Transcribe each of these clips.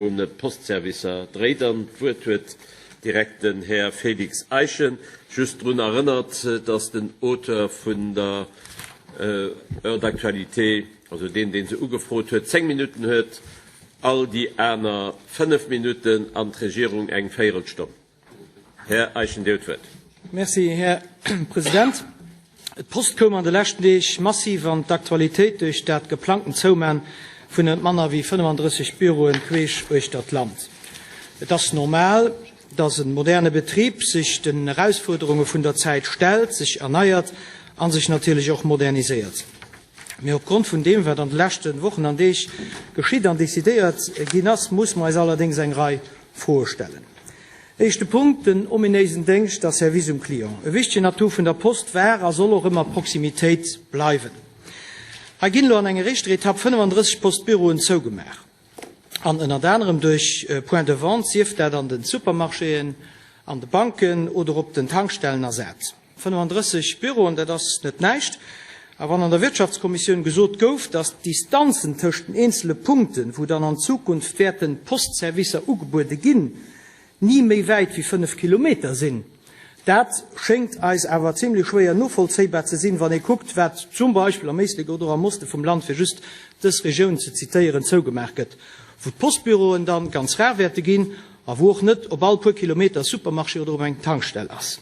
Un d'Postservicer dréit. An d'Wuert huet direkt den Här Félix Eischen. Just drun erënnert, dass den Auteur vun der Heure d'actualité, also deen, dee se ugefrot huet, zéng Minutten huet, all déi aner fënnef Minutten an d'Regierung eng Véierelstonn. Här Eischen, Dir hutt d'Wuert. Merci, Här President. D'Post koum an de leschten Deeg massiv an d'Aktualitéit duerch dat geplangten Zouman vun net manner wéi 35 Büroen queesch uechter d'Land. Et ass normal, datt e moderne Betrib sech den Erausfuerderunge vun der Zäit stellt, sech erneiert a sech natierlech och moderniséiert. Mee opgrond vun deem, wat an de leschte Wochen an Deeg geschitt an decidéiert ginn ass, muss mer eis allerdéngs eng Rei Froe stellen. Éischte Punkt, den ominéisen Déngscht a Service um Client. E wichtegen Atout vun der Post war a soll och ëmmer d'Proximitéit bleiwen. Hei ginn elo an enger éischter Etapp 35 Postbüroen zougemaach an ënnert anerem duerch Points de vente, sief dat an de Supermarchéen, an de Banken oder op den Tankstellen, ersat. 35 Büroen, dat ass net näischt. A wann an der Wirtschaftskommissioun gesot gouf, datt d'Distanzen tëscht den eenzele Punkten, wou dann an Zukunft wäerten Postservicer ugebuede ginn, ni méi wäit wéi 5 Kilometer sinn, dat schéngt eis awer zimlech schwéier novollzéibar ze sinn, wann ee kuckt, wat zum Beispill am Éislek oder och am Oste vum Land, fir just dës Regioun ze zitéieren, zougemaach gëtt, wou d'Postbüroen dann ganz rar wäerte ginn a wou och net op all puer Kilometer e Supermarché oder op eng Tankstell ass.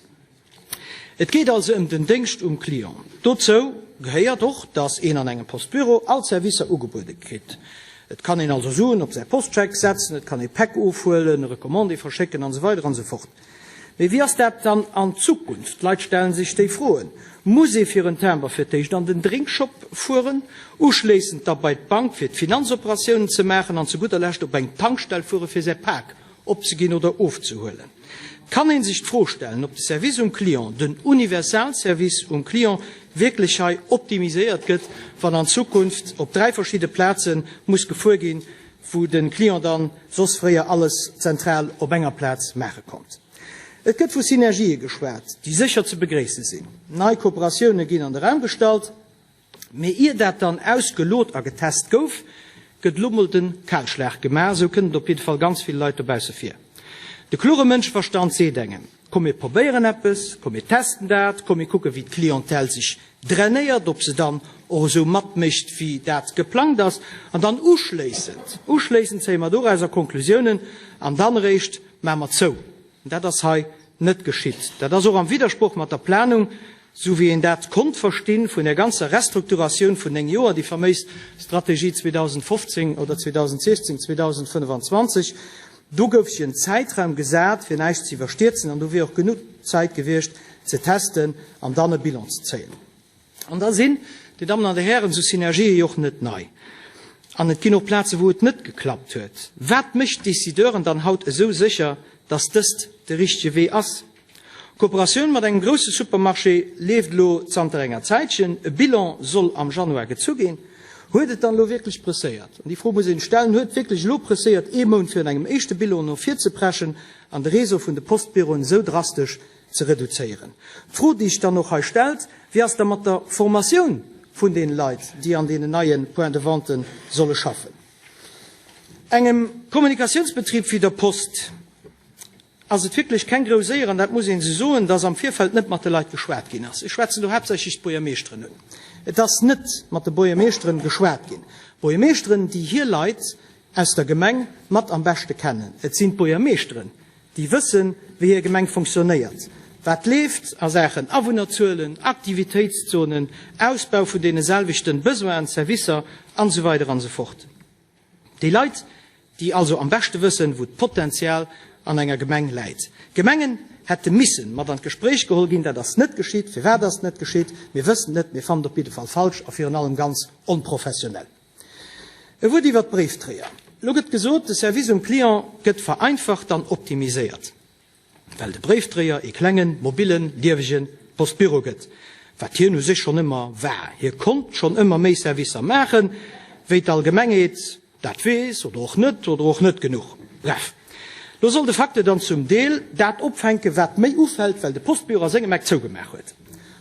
Et geet also ëm den Déngscht um Client. Dozou gehéiert och, dass een an engem Postbüro all Servicer ugebuede kritt. Et kann een also Suen op säi Postscheck setzen, et kann ee Päck ofhuelen, e Recommandé verschécken an esou weider an esou fort. Mee wéi ass dat dann an Zukunft? D'Leit stellen sech déi Froen. Muss ee fir en Timber fir d'éischt an den Drinkshop fueren, uschléissend da bei d'Bank fir d'Finanzoperatiounen ze maachen an zu gudder Lescht op eng Tankstell fuere fir säi Pak opzeginn oder ofzehuelen. Et kann ee sech d'Fro stellen, ob de Service um Client, den Universalservice um Client, wierklech hei optimiséiert gëtt, wann an Zukunft op 3 verschidde Plaze muss gefuer ginn, wou de Client dann soss fréier alles zentral op enger Plaz maache konnt. Et gëtt vu Synergië geschwat, déi sécher ze begréisse sinn. Nei Kooperatioune ginn an de Raum gestallt. Mee ier dat dann ausgelot a getest gouf, gëtt elo mol de Kalschlag gemaach. Esou kënnt et op jidde Fall ganz ville Leit dobausse vir. De klore Mënscheverstand seet engem, Komm mir probéieren eppes, komm mir testen dat, komm mir kucken, wéi d'Clientèle sech drainéiert, ob se dann och esou matmécht, wéi dat geplangt ass. An dann uschléissend, uschléissend zéie mer dorauser Konklusiounen an dann eréischt maache mer zou. Dat ass hei net geschitt. Dat ass och am Widdersproch mat der Planung, sou wéi een dat konnt verstinn, vun der ganzer Restrukturatioun vun 9 Joer, déi faméis Strategie 2015 oder 2016, 2025. Do gouf sech en Zäitraum gesat, fir näischt ze iwwerstierzen, an do wier och genuch Zäit gewiescht, ze testen an dann e Bilan ze zéien. An da sinn, Dir Dammen an Dir Hären, esou Synergië jo och net nei. An et ginn och Plazen, wou et net geklappt huet. Wat mécht d'Decideuren dann haut esou sécher, dass dëst de richtege Wee ass? D'Kooperatioun mat engem grousse Supermarché leeft elo zanter enger Zäitchen. E Bilan soll am Januar gezu ginn. Huet et dann elo wierklech presséiert? An déi Fro muss een stellen, Huet et wierklech elo presséiert, ee Mount virun engem éischte Bilan no vir ze preschen an de Réseau vun de Postbüroen esou drastesch ze reduzéieren? D'Fro, déi sech dann och hei stellt, Wéi ass da mat der Formatioun vun deene Leit, déi an deenen neie Point-de-vente solle schaffen? Engem Kommunikatiounsbetrib wéi der Post ass et wierklech keng grouss Éier, an dat muss een esou soen, dass am Virfeld net mat de Leit geschwat ginn ass. Ech schwätzen do haaptsächlech d'Buergermeeschteren un. Et ass net mat de Buergermeeschteren geschwat ginn. Buergermeeschteren, déi hir Leit aus der Gemeng mat am beschte kennen. Et sinn d'Buergermeeschteren, déi wëssen, wéi hir Gemeng fonctionnéiert, wat leeft a Saachen Awunnerzuelen, Aktivitéitszonen, Ausbau vun deene selwechten Besoinen, Servicer an esou weider an esou fort. Déi Leit, déi also am beschte wëssen, wou d'Potenzial an enger Gemeng läit. D'Gemengen hätte missen mat an d'Gespréich geholl ginn. Dat ass net geschitt. Firwat ass et net geschitt? Mir wëssen et net. Mir fannen et op jidde Fall falsch a virun allem ganz onprofessionell. E Wuert iwwert d'Bréiftréier. Elo gëtt gesot, de Service um Client gëtt vereinfacht an optimiséiert. Well de Bréifdréier ee klengen, mobillen, liewege Postbüro gëtt, wat hien u sech schonn ëmmer war. Hie konnt schonn ëmmer méi Servicer maachen, wéi d'Allgemengheet dat weess, oder och net, oder och net genuch. Bref, lo soll de facto dann zum Deel dat opfänken, wat méi ufält, well de Postbüro a sengem Eck zougemaach huet.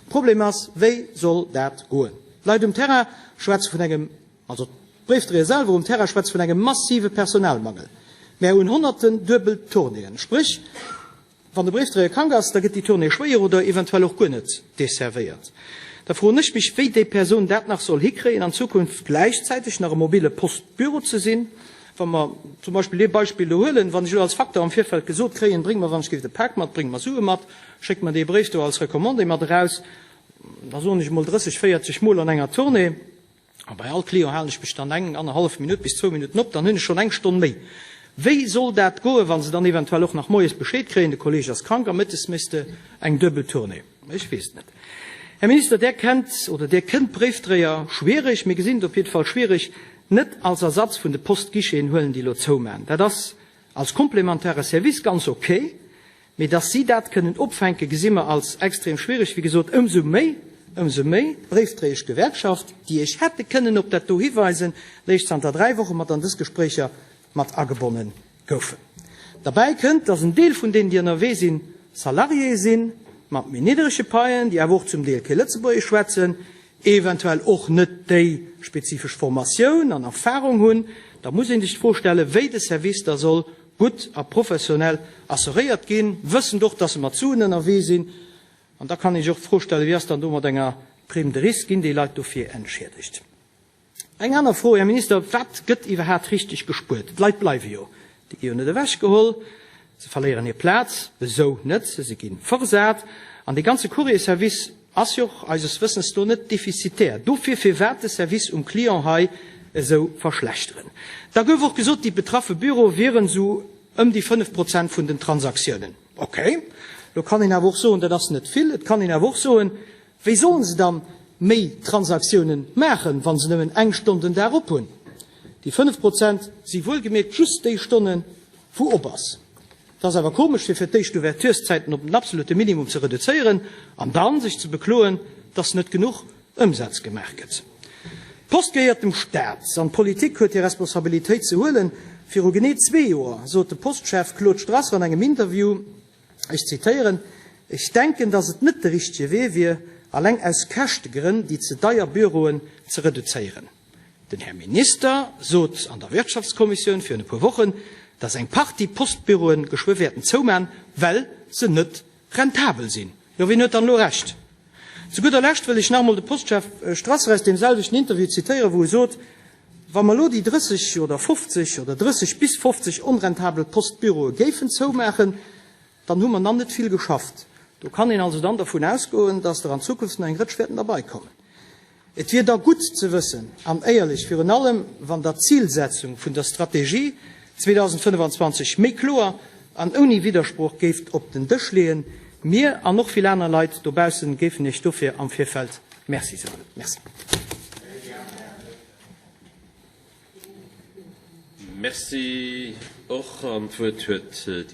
Problem ass, wéi soll dat goen? D'Leit um Terrain schwätze vun engem. Also d'Bréifdréier selwer um Terrain schwätze vun engem massive Personalmangel. Mä un honnerten duebel Tournéeën. Spréch, wann de Bréifdréier krank ass, da gëtt déi Tournée schwéier oder eventuell och guer net desservéiert. Da froen ech mech, wéi déi Persoun dat nach soll hikréien, an Zukunft gläichzäiteg nach e mobile Postbüro ze sinn. Wa mer zum Beispill ee Beispill do huelen, Wann ech elo als Facteur am Virfeld gesot kréien, Bréng mer wann ech géif de Pak mat, bréng mer Sue mat, schéck mer dee Bréif do als Recommandé mat eraus, da soen ech emol 30, 40 Mol an enger Tournée, A bei all Client halen ech mech dann eng, annerhallef Minutt bis zwou Minutten op, dann hunn ech schonn eng Stonn méi. Wéi soll dat goen, wa se dann eventuell och nach moies Bescheed kréien, de Kolleeg ass krank a mëttes méchs de eng duebel Tournée? Ech weess et net. Här Minister, där kennt oder Dir kënnt d'Bréifdréier schwiereg, mir gesinn et op jidde Fall schwiereg, net als Ersatz vun de Postguicheten huelen, déi elo zoumachen. Dat ass als komplementare Service ganz okay, Mee dass si dat kënnen opfänken, gesi mer als extrem schwierig. Wéi gesot, ëmsou méi, ëmsou méi d'Bréifdréiesch Gewerkschaft, déi Iech hätte kënnen op dat do hiweisen, léich zanter 3 Woche mat an dës Gespréicher mat agebonne goufen. Derbäi kënnt, dass en Deel vun deenen, déi ënnerwee sinn, Salariéë sinn, mat méi nidderege Paien, déi awer och zum Deel kee Lëtzebuergesch schwätzen, eventuell och net déi spezifesch Formatioun an Erfahrung hunn. Da muss ee sech d'Fro stellen, wéi de Service da soll gutt a professionell assuréiert ginn, wëssend och, dass se mat Suen ënnerwee sinn. An da kann ee sech och d'Fro stellen, Wéi ass dann do mat enger Prime de risque? Ginn déi Leit dofir entschiedegt? Eng aner Fro, Här Minister, Wat gëtt iwwerhaapt richteg gespuert? D'Leit bleiwe jo, déi gi jo net ewechgeholl, se verléieren hir Plaz esou net, se gi versat. An dee ganze Courrier-Service Ass jo och eises Wëssens no net defizitär. Dofir, firwat de Service um Client hei esou verschlechteren? Da gouf och gesot, déi betraffe Büroe wieren esou ëm déi 5 Prozent vun den Transaktiounen. Ok, lo kann een awer och soen, dat ass net vill. Et kann een awer och soen, wéi sollen se dann méi Transaktiounen maachen, wa se nëmmen eng Stonn den Dag op hunn? Déi 5 Prozent si wuelgemierkt just déi Stonnen, wou op ass. Et ass awer komesch, fir fir d'éischt d'Ouvertureszäiten op den absolute Minimum ze reduzéieren an dann sech ze bekloen, dass net genuch Ëmsaz gemaach gëtt. D'Post gehéiert dem Staat an d'Politik huet hir Responsabilitéit ze huelen. Viru genee zwee Joer sot de Postchef Claude Strasser an engem Interview, ech zitéieren, Ech denken, dass et net de richtege Wee wier, alleng aus Käschtegrënn déi ze deier Büroen ze reduzéieren. Den Här Minister sot an der Wirtschaftskommissioun virun e puer Wochen, dass eng Partie Postbüroe geschwë wäerten zouman, well se net rentabel sinn. Jo, wien huet dann elo Recht? Zu gudder Lescht wëll ech nach emol de Postchef Strasser aus deem selwechten Interview zitéieren, wou e sot, Wa mer elo déi 30 oder 50 oder 30 bis 50 onrentabel Postbüroe géifen zoumaachen, dann hu mer nach net vill geschafft. Do kann een also dann dervun ausgoen, dass der an Zukunft nach eng Rëtsch wäerten derbaikommen. Et wier da gutt ze wëssen, an éierlech virun allem, wann Der d'Zilsetzung vun der Strategie 2025 méi kloer an ouni Widdersproch géift op den Dësch leeën. Mir an och vill aner Leit dobaussen géifen Iech dofir am Virfeld Merci soen. Merci. Merci och. An d'Wuert huet déi.